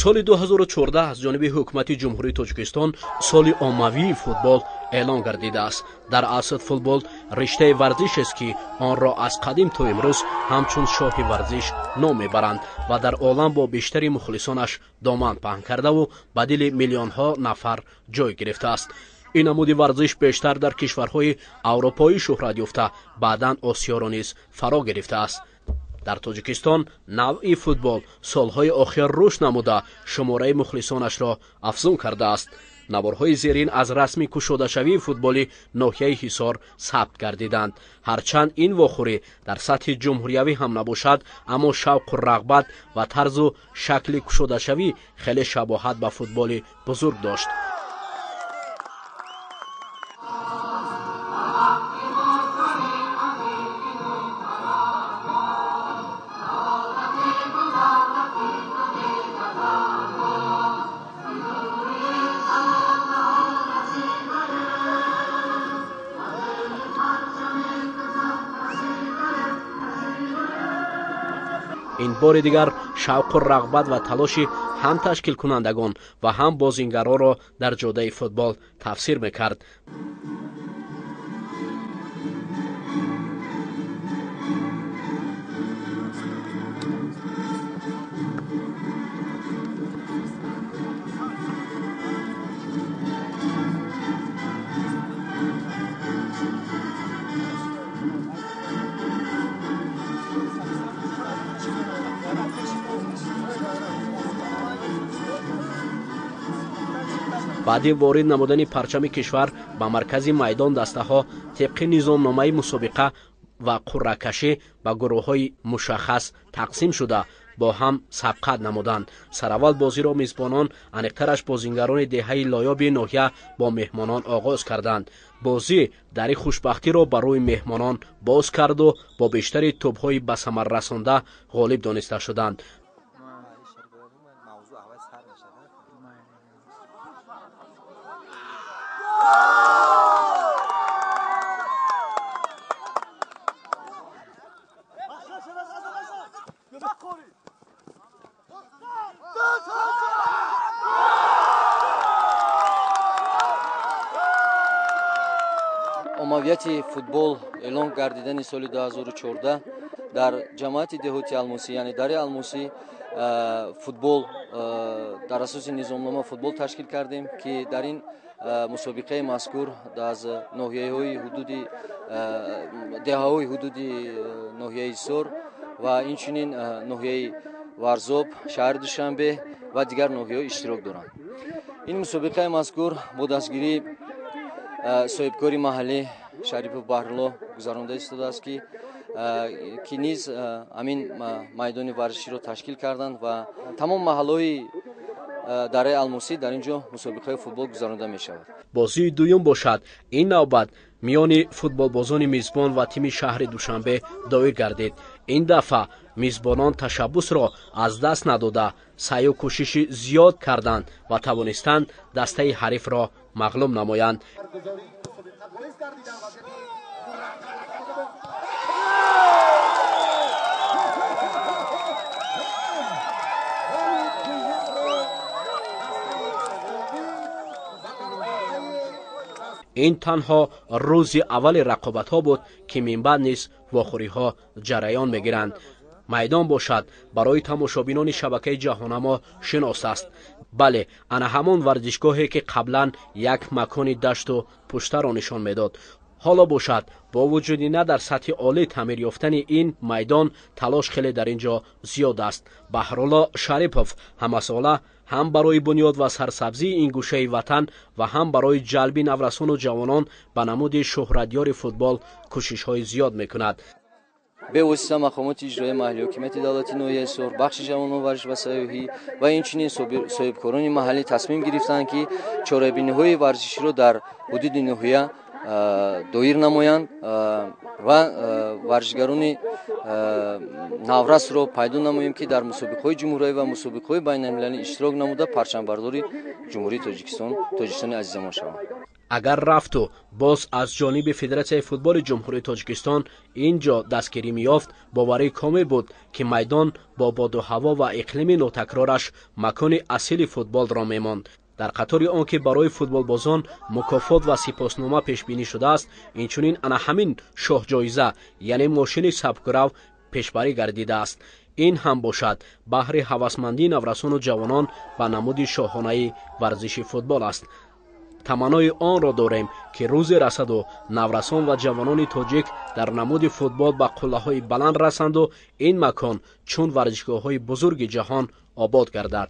Соли 2014 аз ҷониби ҳукумати Ҷумҳурии Тоҷикистон соли оммавии футбол эълон гардидааст. Дар асл футбол риштаи варзишест, ки онро аз қадим то имрӯз ҳамчун шоҳи варзиш ном мебаранд ва дар олам бо бештари мухлисонаш доман паҳн кардаву ба дили миллионҳо нафар ҷой гирифтааст. Ин намуди варзиш бештар дар кишварҳои аврупоӣ шӯҳрат ёфта, баъдан Осиёро низ фаро гирифтааст. Дар Тоҷикистон навъи футбол солҳои охир рушд намуда, шумораи мухлисонашро афзун кардааст. Наворҳои зерин аз расми кушодашавии футболи ноҳияи Ҳисор сабт гардиданд. Ҳарчанд ин вохӯрӣ дар сатҳи ҷумҳуриявӣ ҳам набошад, аммо шавқу рағбат ва тарзу шакли кушодашавӣ хеле шабоҳат ба футболи бузург дошт. Ин бори дигар шавқу рағбат ва талоши ҳам ташкилкунандагон ва ҳам бозингаронро дар ҷодаи футбол тафсир мекард. Баъди ворид намудани парчами кишвар ба маркази майдон, дастаҳо тибқи низомномаи мусобиқа ва қурракашӣ ба гурӯҳҳои мушаххас тақсим шуда, бо ҳам сабқат намуданд. Сараввал бозиро мизбонон, аниқтараш бозингарони деҳаи Лоёби ноҳия бо меҳмонон оғоз карданд. Бозӣ дари хушбахтиро ба рӯи меҳмонон боз карду бо бештари тӯбҳои ба самар расонда ғолиб дониста шуданд. Оммавияти футбол эълон гардидани соли 2014 дар ҷамоати деҳоти Алмосӣ, яъне дари Алмосӣ, футбол дар асоси низомнома футбол ташкил кардем, ки дар ин мусобиқаи мазкур аз ноҳияҳои ҳудуди деҳаҳои ҳудуди ноҳияи Ҳисор ва инчунин ноҳияи Варзоб, шаҳри Душанбе ва дигар ноҳияҳо иштирок доранд. Ин мусобиқаи мазкур бо дастгирии соҳибкори маҳаллӣ Шарипов Баҳрулло гузаронда истодааст, ки низ ҳамин майдони варзиширо ташкил карданд ва тамом маҳаллаҳои дараи Алмосӣ дар ин ҷо мусобиқаи футбол гузаронда мешавад. Бозии дуюм бошад, ин навбат миёни футболбозони мизбон ва тими шаҳри Душанбе доир гардид. Ин дафъа мизбонон ташаббусро аз даст надода, саъю кӯшиши зиёд карданд ва тавонистанд дастаи ҳарифро мағлуб намоянд. Ин танҳо рӯзи аввали рақобатҳо буд, ки минбаъд низ вохӯриҳо ҷараён мегиранд. Майдон бошад барои тамошобинони шабакаи ҷаҳонамо шинос аст. Бале, ана ҳамон варзишгоҳе, ки қаблан як макони дашту пуштаро нишон медод. Ҳоло бошад, бо вуҷуди на дар сатҳи олӣ таъмир ёфтани ин майдон, талош хеле дар ин ҷо зиёд аст. Баҳрулло Шарипов ҳамасола ҳам барои бунёд ва сарсабзии ин гӯшаи ватан ва ҳам барои ҷалби наврасону ҷавонон ба намуди шӯҳратёри футбол кӯшишҳои зиёд мекунад. Бевосита мақомоти иҷроияи маҳаллӣ, ҳокимияти давлати ноҳияи Ҳисор, бахши ҷавонон, варзиш ва сайёҳӣ ва инчунин соҳибкорони маҳаллӣ тасмим гирифтанд, ки чорабиниҳои варзиширо дар ҳудуди ноҳия доир намоянд ва варзишгарони наврасро пайдо намоем, ки дар мусобиқаҳои ҷумҳуриявӣ ва мусобиқаҳои байналмилалӣ иштирок намуда парчамбардори Ҷумҳурии Тоҷикистон, Тоҷикистони азизамон шаванд. Агар рафту боз аз ҷониби Федератсияи футболи Ҷумҳурии Тоҷикистон ин ҷо дастгирӣ меёфт, боварӣ комил буд, ки майдон бо боду ҳаво ва иқлими нотакрораш макони асили футболро мемонд. Дар қатори он ки барои футболбозон мукофот ва сипоснома пешбинӣ шудааст, инчунин ана ҳамин шоҳҷоиза, яъне мошини сабкурав пешбарӣ гардидааст. Ин ҳам бошад баҳри ҳавасмандии наврасону ҷавонон ба намуди шоҳонаи варзиши футбол аст. Таманнои онро дорем, ки рӯзе расаду наврасон ва ҷавонони тоҷик дар намуди футбол ба қуллаҳои баланд расанду ин макон чун варзишгоҳҳои бузурги ҷаҳон обод гардад.